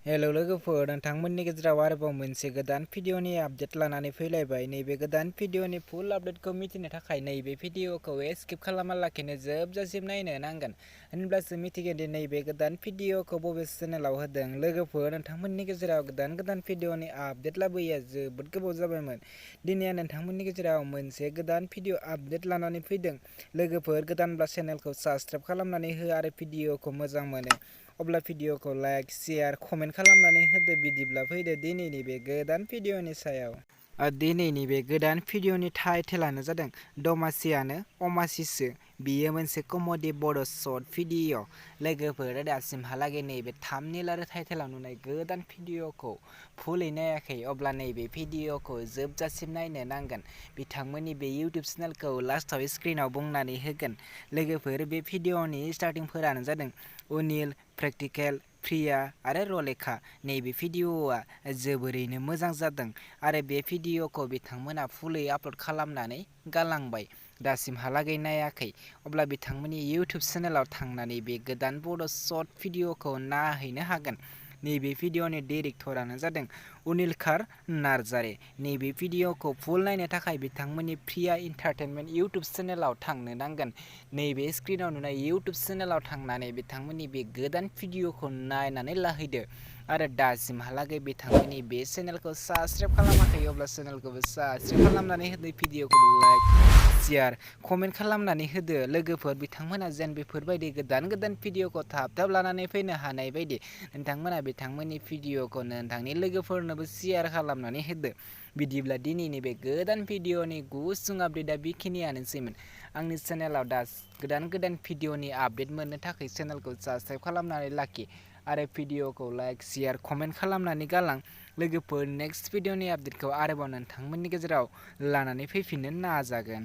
Hello लोगोफोर, नोंथांमोननि गेजेराव आरोबाव मोनसे गोदान भिडिअनि आपडेट लानानै फैलायबाय। नैबे गोदान भिडिअनि फुल आपडेटखौ मिथिनो थाखाय नैबे भिडिअखौ स्किप खालामालाखिनो जोबजासिम नायनो नांगोन, होनब्लासो मिथिगोन दि नैबे गोदान भिडिअखौ बबे चेनेलाव होदों। लोगोफोर, नोंथांमोननि गेजेराव गोदान भिडिअनि आपडेट लाबोयैया जोबोद गोबाव जाबायमोन। दिनै आं नोंथांमोननि गेजेराव मोनसे गोदान भिडिअ आपडेट लानानै फैदों। लोगोफोर, गोदानब्ला चेनेलखौ साबस्क्राइब खालामनानै हो आरो भिडिअखौ मोजां मोनो अब्ला भिडिअखौ लाइक, शेयार, कमेन्ट खालामनानै होदो। बिदिब्ला फैदो दिनैनि बे गोदान भिडिअनि सायाव। दिनैनि बे गोदान भिडिअनि टाइटेलानो जादों दमासियानो अमासिसो। बियो मोनसे कमेडि बड' शर्ट भिडिअ। लोगोफोर, दासिमहालागै नैबे थाम्बनेइल आरो टाइटेलाव नुनाय गोदान भिडिअखौ फुलै नायाखै अब्ला नैबे भिडिअखौ जोबजासिम नायनो नांगोन। बिथांमोननि बे इउटुब चेनेलखौ लास्टआव स्क्रिनाव बुंनानै होगोन। लोगोफोर, बे भिडिअनि स्टार्टिंफोरानो जादों अनिल, प्रेक्टिकेल, प्रिया आरो रलेखा। नैबे भिडिअआ जोबोरैनो मोजां जादों आरो बे भिडिअखौ बिथांमोना फुलै आपल'ड खालामनानै गालांबाय। दासिमहालागै नायाखै अब्ला बिथांमोननि इउटुब चेनेलाव थांनानै बे गोदान बड' शर्ट भिडिअखौ नायहैनो हागोन। नैबे भिडिअनि डिरेक्टरानो जादों अनिलकार नार्जारी। नैबे भिडिअखौ फुल नायनो थाखाय बिथांमोननि प्रिया एन्टारटेनमेन्ट इउटुब चेनेलाव थांनो नांगोन। नैबे स्क्रिनाव नुनाय इउटुब चेनेलाव थांनानै बिथांमोननि बे गोदान भिडिअखौ नायनानै लाहैदो आरो दासिमहालागै बिथांमोननि बे चेनेलखौ साबस्क्राइब खालामाखै अब्ला चेनेलखौबो साबस्क्राइब खालामनानै होदो, भिडिअखौ लाइक, शेयार, कमेन्ट खालामनानै होदो। लोगोफोर, बिथांमोना जेन बेफोरबायदि गोदान भिडिअखौ थाब लानानै फैनो हानाय बायदि नोंथांमोना बिथांमोननि भिडिअखौ नोंथांनि लोगोफोरनोबो शेयार खालामनानै होदो। बिदिब्ला दिनैनि बे गोदान भिडिअनि गुसुं आपडेटआ बेखिनियानोसैमोन। आंनि चेनेलाव दा गोदान भिडिअनि आपडेट मोननो थाखाय चेनेलखौ साबस्क्राइब खालामनानै लाखि आरो भिडिअखौ लाइक, शेयार, कमेन्ट खालामनानै गालां। लोगोफोर, नेक्स्ट भिडिअनि आपडेटखौ आरोबाव नोंथांमोननि गेजेराव लानानै फैफिननो नाजागोन।